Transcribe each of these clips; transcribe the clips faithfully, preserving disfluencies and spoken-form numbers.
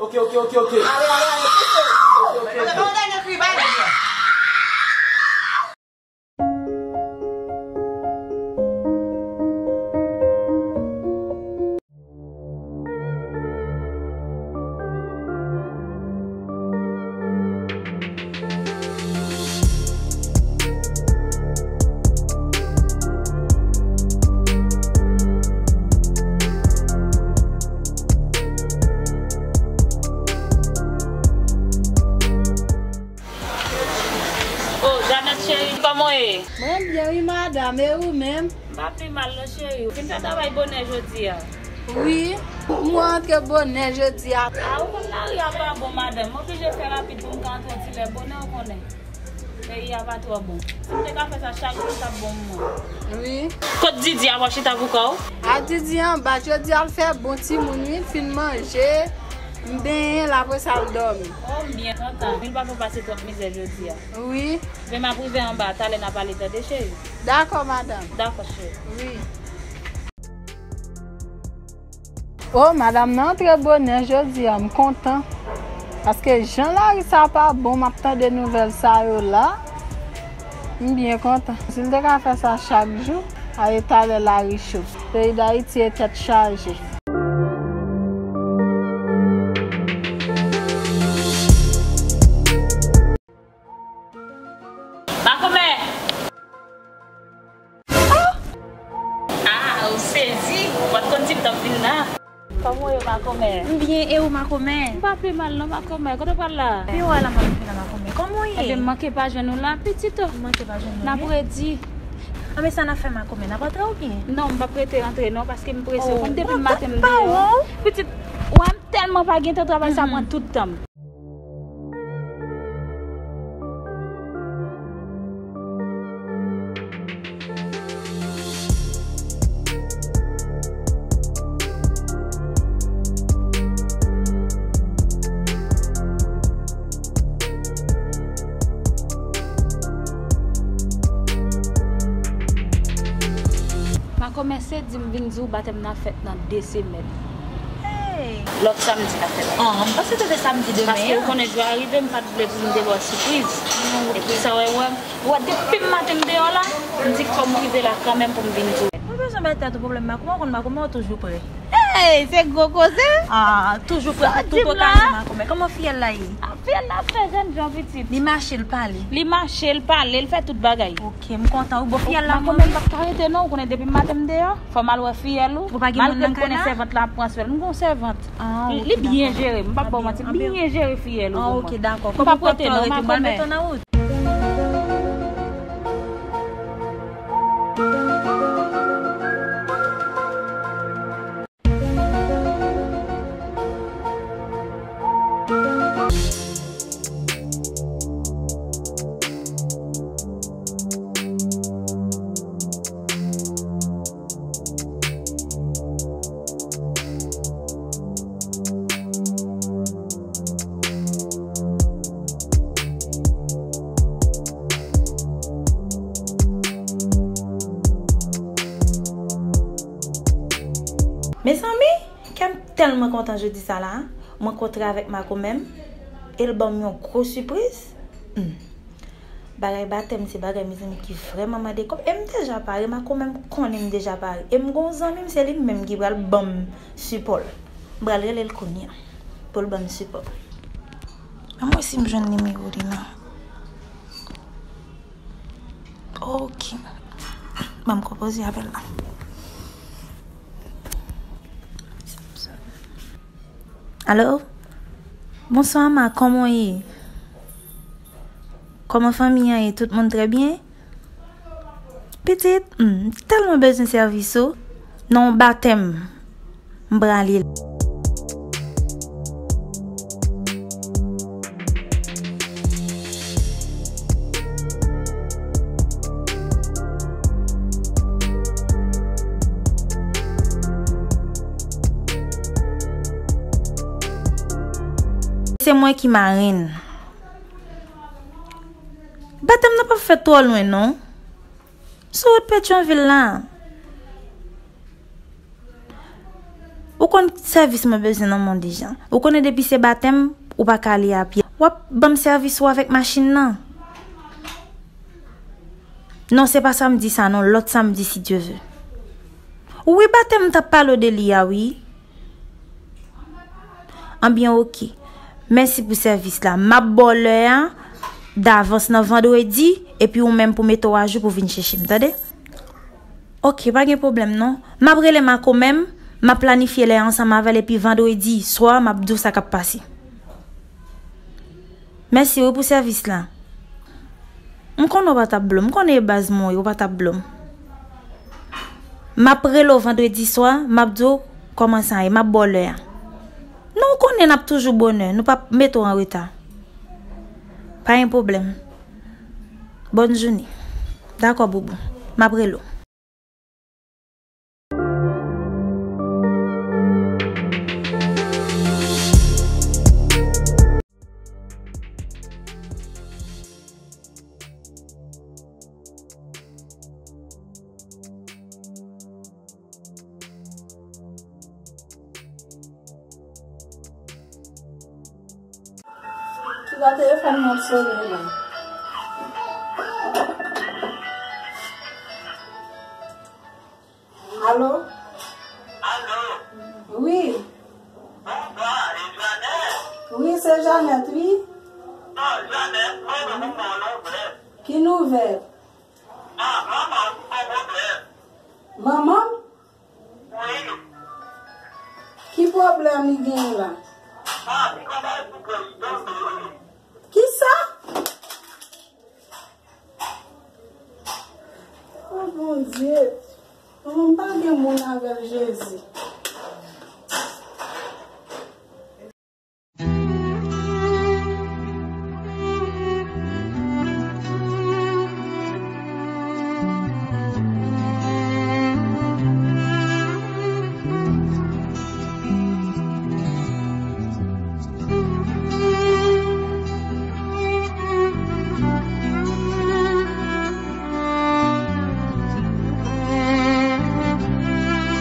Ok, ok, ok, ok. Ale, ale, ale, pouse. Ok, ok, ok. Yon dènye kri, bay. Oh, Janet cheri, kòman w ye? Mwen byen wi madanm, e ou menm? M pa pi mal non cheri. Ou fin fè travay bonè jodi a? Wi, m rantre bonè jodi a. A, ou konn lari a pa bon madanm. M oblije fè rapid pou m ka antre yon ti lè bonè, ou konnen. Peyi a pa twò bon. Si m te ka fè sa chak jou, l t ap bon pou mwen. Wi. Kot Didi a, w ap chita pou kò w? A Didi anba, jodi a l fè bon timoun wi, l fin manje, m benyen l, apre sa l dòmi. Oh, m byen kontan. Vin pa fè pase twòp mizè jodi a. Wi. Men m ap rive anba, talè n a pale tande cheri. Dakò madanm. Dakò cheri. Wi. Oh, madanm nan antre bonè jodi a, m kontan. Paske jan lari sa pa bon, m ap tande nouvèl sa yo la. M byen kontan. Si l te ka fè sa chak jou, a e talè lari cho. Peyi Dayiti e tèt chaje. Makomè! Ah, ou sezi, ou pa t konn si m t ap vin la. Kòman w ye, makomè? M byen, e ou, makomè? M pa pi mal non, makomè. Kote w pral la? Pi w la, m ap vin la, makomè. Kòman w ye? Ebyen, m manke pa jwenn ou la, pitit o. M manke pa jwenn ou, wi. N ap redi. Anben sa n ap fè, makomè? N ap antre oubyen? Non, m p ap rete antre non, paske m prese. Oh, ou konn depi maten m deyò. Pitit, ou wè m tèlman pa gen tan, travay sa pran tout tan m. Makomè, se di m vin di w batèm nan fèt nan de semèn. Hey! Lòt samdi n ap fè bagay. Ah, m panse te se samdi demen. Paske ou konnen jou a rive, m pa t vle pou m te ba w sipriz. Epi sa w wè, w wè, w wè depi m maten m deyò la, m di fò m rive la kanmenm pou m vin di w. Ou bezwen bay tèt ou pwoblèm, Makomè, ou konn Makomè, ou toujou prè. Hey, se gwo koze. Ah, toujou prè pou tout okazyon, Makomè. Kòman fiyèl la ye? Ah, fiyèl la ap fè jènjan pitit. Li mache, l pale. Li mache, l pale, l fè tout bagay. Ok, m kontan wi. Bon, fiyèl la, Makomè, m p ap ka rete non, ou konnen depi maten m deyò. Fò m al wè fiyèl ou. Ou pa gen moun nan kay la? Malgre m konnen sèvant la ap pran swen l. M gon sèvant. Ah, ok, dakò. Li byen jere, m p ap ba w manti. Li byen jere fiyèl ou pou mwen. Ah, ok, dakò. M p ap rete non, Makomè. Mezanmi, kè m tèlman kontan jodi sa la. Mwen kontre avèk Makomè m, e l ban m yon gwo sipriz. Hmm. Bagay batèm se bagay, mezanmi, ki vrèman mande kòb. E m deja pare, Makomè m konnen m deja pare. E m gon zanmi m, se li menm ki pral ban m sipò l. M pral rele l kounye a pou l ban m sipò. Ann wè si m jwenn nimewo li non. Ok. Ban m konpoze apèl la. Alo? Bonswa, Ma, kòman w ye? Kòman fanmi an ye? Tout moun trè byen? Pitit, hmm, m tèlman bezwen sèvis ou. Nan yon batèm, m prale la. Se mwen ki marenn. Batèm nan p ap fèt twò lwen, non. Sou wout Petyonvil la. Ou konn sèvis mwen bezwen nan mwen deja. Ou konnen depi se batèm, ou pa ka ale a pye. W ap ban m sèvis ou avèk machin nan. Non, se pa samdi sa non, lòt samdi si Dye ve. Wi, batèm m t ap pale w de li a, wi. Anbyen, oke. Mèsi pou sèvis la. M ap ba w lè a davans nan vandredi, epi ou menm pou mete w ajou pou vin chèche m, tande? Oke, pa gen pwoblèm non. M ap rele Marco menm, m ap planifye lè ansanm avè l, epi vandredi swa, m ap di w sa k ap pase. Mèsi wi pou sèvis la. M konnen w pa t ap blo m, m konnen e baz mwen w ye, w pa t ap blo m. M ap rele w vandredi swa, m ap di w kòman sa ye, m ap ba w lè a. Non, w konnen n ap toujou bonè, nou p ap mete w an reta. Pa gen pwoblèm. Bòn jounen. Dakò, boubou. M ap rele w. Ki bò telefòn nan sonnen la? Alo? Alo? Wi. Bonswa, e Janèt? Wi, se Janèt, wi. Ah, Janèt, mwen, mwen, mwen, nouvèl. Ki nouvèl? Ah, manman, ou gon pwoblèm. Manman m? Wi. Ki pwoblèm li genyen la? Ah, li konn bay pou prezidan, wi. Kisa? Oh, Bondye. Manman m pa gen moun avè l, Jezi.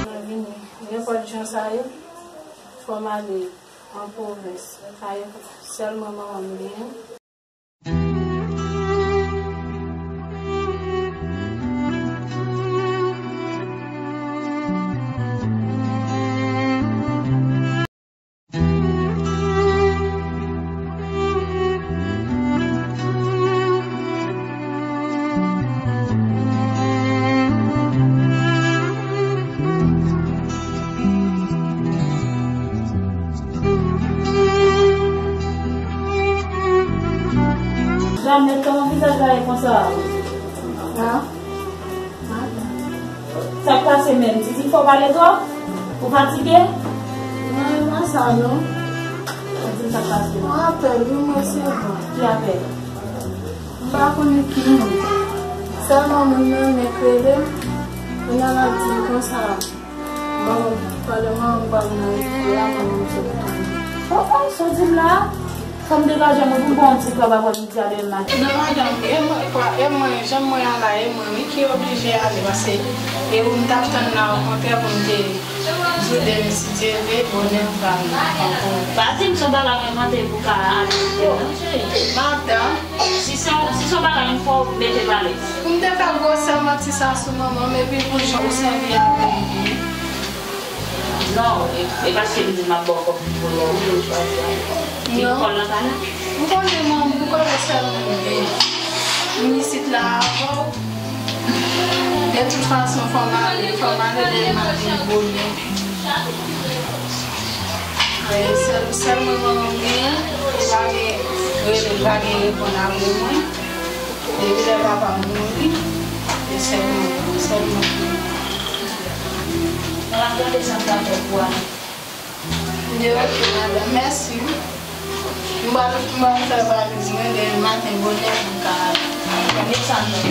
Mwen vini nenpòt jan sa ye, fò m ale an pwovens. Sa ye sèlman manman m genyen. Janèt, kòman vizaj la ye konsa? An? Sa k pase menm? Titi, fò w pale twòp? Ou fatige? Non, e pa sa non. Di m sa k pase. Mwen apèl, wi, mwen se bon. Ki apèl? M pa konnen ki moun. Sèlman moun nan nek rele m. Kounye a l ap di m konsa. Bon, pandan manman m pa m nan espri a, manman m sot tounen. Oh, oh, sa w di m la? Fò m degaje mwen pou m pran yon ti klòb avè w midi a demen maten. Non, madanm, e mwen, e mwen, jan mwen an la, e mwen, wi, ki oblije ale, paske e ou m t ap tann la, okontrè, pou m te di w demen, si Dye vle, bonè m pral ankò. Pa di m se yon bagay mwen mande pou ka ale, non, cheri. Madanm. Si se yon, si se yon bagay, m fò w mete pale. Pou m te fè gwosè manti sa sou manman m, epi pou jan w sèvi avè m. Non, e, e paske m di m ap ba w kòb pou lè w vle w chwazi a. Ti lekòl la pa la. M konnen manman m, m konnen sèlman m gen. M isit la avè w. De tout fason, fò m ale, fò m ale, lè m al vin bonè. E sèl, sèl mwen manman m genyen, li pa gen rele, li pa gen reponn apre mwen. Depi lè papa m mouri, e sèlman, sèlman. Mwen ap gade sa m ka fè pou ale. Mwen oke, madanm, mèsi. M pral, m pral fè valiz mwen, demen maten bonè pou m ka ale. Mwen desann nan.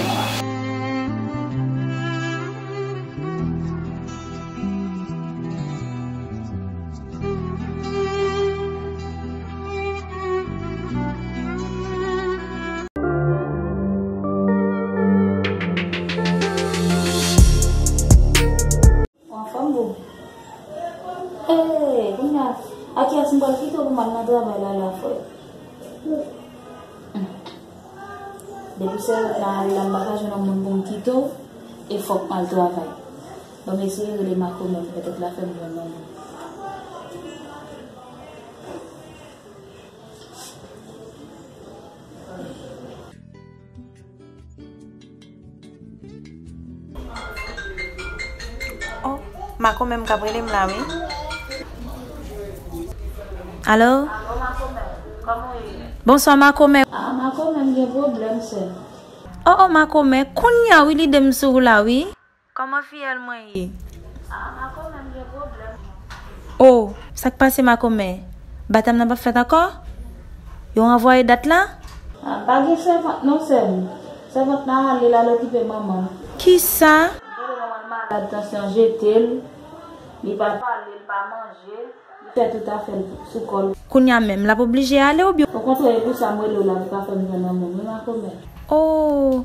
Ou anfòm, boo? Travay la la frè. Depi sèvant la ale la, m pa ka jwenn yon moun pou m kite w, e fòk m al travay. Ban m eseye rele makomè m, petèt l a fè m jwenn yon moun. Oh, makomè m k ap rele m la, wi. Alo? Bonswa, makomè. Ah, makomè, m gen pwoblèm, sè m. Oh, oh, makomè, kounye a, wi, lide m sou ou la, wi. Kòman fiyèl mwen ye? Oh, sa k pase, makomè? Batèm nan p ap fèt ankò? Yo ranvwaye dat la? Ah, pa gen sèvant non, sè m. Sèvant la ale, l al okipe manman l. Kisa? Tande manman l malad, tansyon jete l. Li pa pale, li pa manje. Li fè tout afè l sou kò l. Kounye a menm, l ap oblije ale oubyen? Okontrè, e pou sa m rele w la pou w ka fè m jwenn yon moun, wi, makomè. Oh,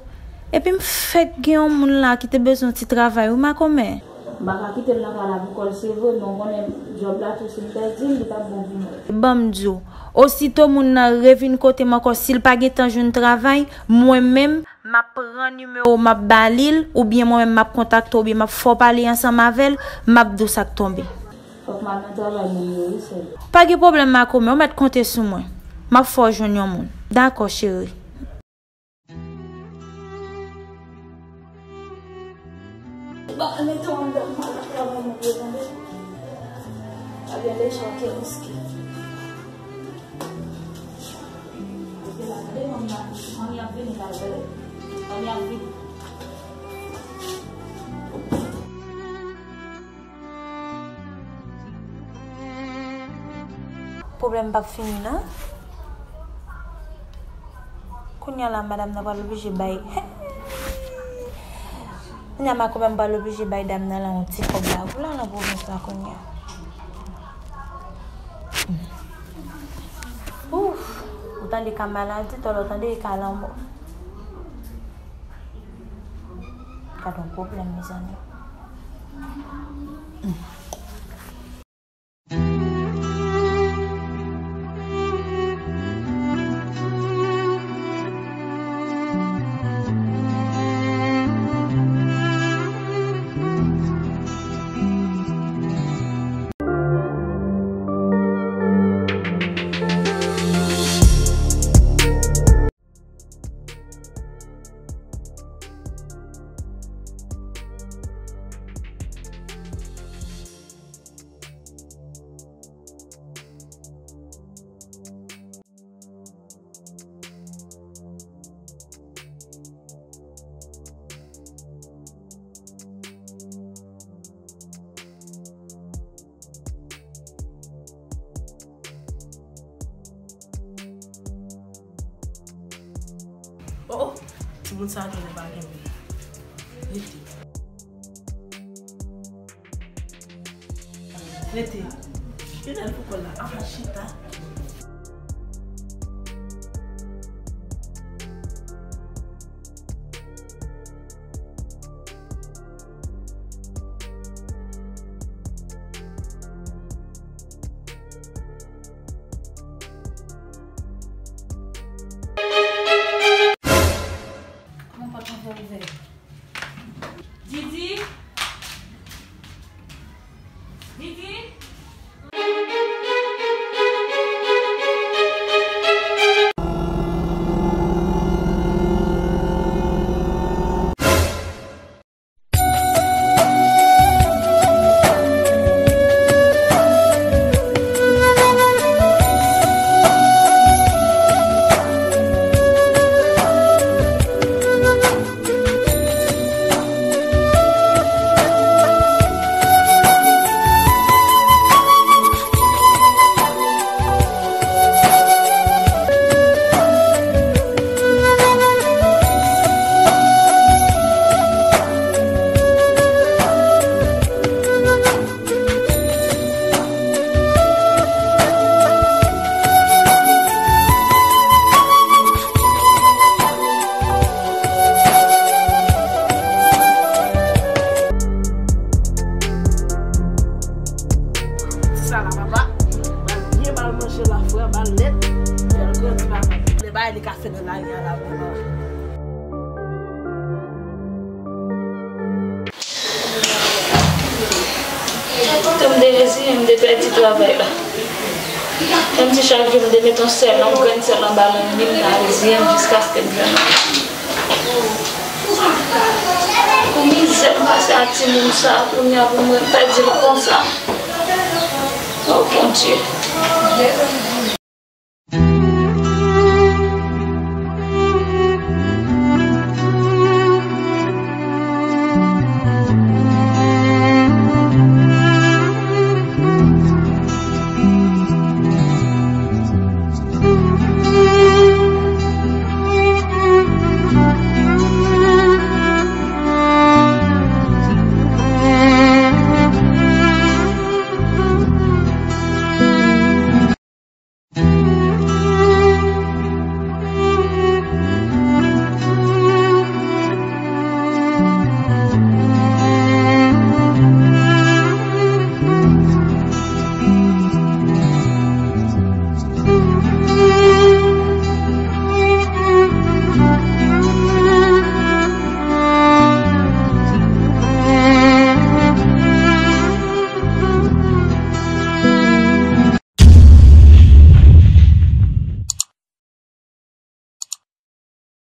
epi m fèk gen yon moun la ki te bezwen yon ti travay, wi, makomè. M pa ka kite l nan kay la pou kò l, se vre, men w konnen djòb la tou, si m pèdi l, li p ap bon pou mwen. Ban m di w, osito moun nan revin kote m ankò, si l pa gentan jwenn travay, mwen menm, m ap pran nimewo w, m ap ba li l, oubyen mwen menm m ap kontakte w, oubyen m ap fè w pale ansanm avè l, m ap di w sa k tonbe. Fòk m al nan travay moun yo, wi, sè m. Pa gen pwoblèm, makomè, w mèt konte sou mwen. M ap fè w jwenn yon moun. Dakò, cheri. Bon, mete w anndan, m al nan travay moun yo, tande. Pa gen lechon ke riske. Paske la, tande, manmi ap, manmi ap vini la, tande. Manmi ap vini. Pwoblèm p ap fini, non. Kounye a la, madanm nan pral oblije bay. Kounye a, makomè m pral oblije bay dam nan la yon ti kòb la. Ou la nan pwovens la kounye a. Ouf! Ou tande ka maladi, tòlò tande e ka lanmò. Gad yon pwoblèm, mezanmi. Oh, oh, timoun sa a genlè pa gen men. Rete. Rete. Genlè l pou kò l la. Apa chita. Kòman pòt lan fè ouvè? Didi? Didi? Nèt, lè l grandi, papa. Lè bagay li ka fè nan lari a la, vrèman. Kote m te reziyen, m te pèdi travay la. Menm si chak jou m te met yon sèl, yon grenn sèl anba lanmi m, m ta reziyen m jiskaske m jwenn yon. Pou mizè m pase ak timoun sa, kounye a pou mwen pèdi l konsa. O Bondye.